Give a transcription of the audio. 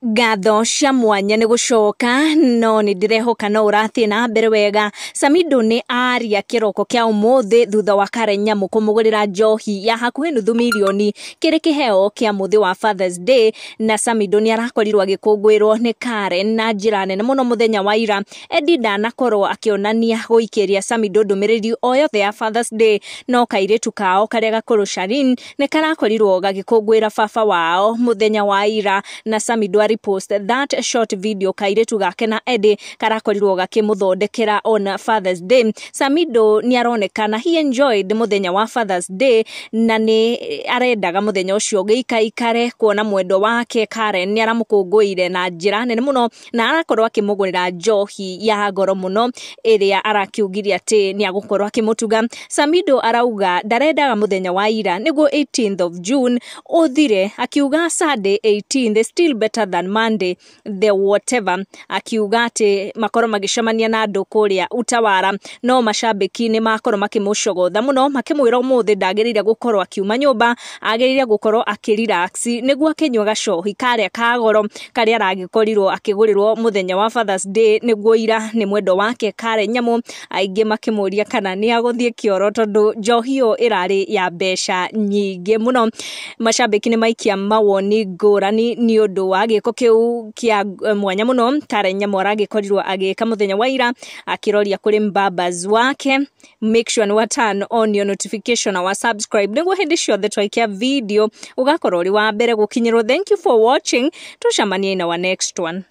Ngatho cia mwanya nĩ gũcoka, no nĩ ndĩrehoka no ũrathiĩ na mbere wega. Samidoh nĩ aria kĩroko kĩa ũmũthĩ thutha wa Karen Nyamu kũmũgũrĩra njohi ya hakuhĩ nuthu mirioni kĩrĩ kĩheo kĩa mũthĩ wa Father's Day, na Samidoh nĩ arakorirwo agĩkũngũĩrwo nĩ Karen na njĩra nene mũno mũthenya wa ira. Eddie ndanakorwo akĩonania gũikĩria Samidoh ndũmĩrĩri o yothe ya Father's Day, no kairĩtu kao karĩa gakũrũ Sharin nĩ karakorirwo gagĩkũngũĩra baba wao mũthenya wa ira, na Samidoh repost that short video kairĩtu gake na Eddie karakorirwo gakĩmũthondekera on Father's Day. Samidoh nĩ aronekana he enjoyed mũthenya wa Father's Day, na nĩ arendaga mũthenya ũcio gĩikaikare kuona mwendo wake Karen nĩ aramũkũngũĩire na njĩra nene mũno, na arakorwo akĩmũgũrĩra njohi ya goro mũno ĩrĩa arakiugire atĩ nĩ agũkorwo akĩmũtuga. Samidoh arauga ndarendaga mũthenya wa ira nĩguo 18th of June ũthire, akiuga Sunday 18th is still better than Monday the whatever, akiuga atĩ makorwo magĩcemania na andũ kũrĩa Utawara, no macambĩki nĩ makorwo makĩmũcogotha mũno makĩmwĩra ũmũthĩ ndagĩrĩire gũkorwo akiuma nyũmba, agĩrĩire gũkorwo akĩrelax nĩguo akĩnyua gacohi karĩa ka goro karĩa aragĩkorirwo akĩgũrĩrwo mũthenya wa Father's Day nĩguo ira nĩ mwendo wake Karen Nyamu. Aingĩ makĩmũria kana nĩ agũthiĩ kĩoro tondũ njohi ĩyo ĩrarĩ ya mbeca nyingĩ mũno. Macambĩki nĩ maikia mawoni ngũrani nĩ ũndũ wa gĩko kĩu kĩa mwanya mũno Karen Nyamu aragĩkorirwo agĩka mũthenya wa ira, akĩroria kũrĩ mbabas wake. Make sure nĩ wa turn on your notification na wa subscribe nĩguo hĩndĩ ciothe twaikia video ũgakorwo ũrĩ wa mbere gũkinyĩrwo. Thank you for watching, tũcemanie in our next one.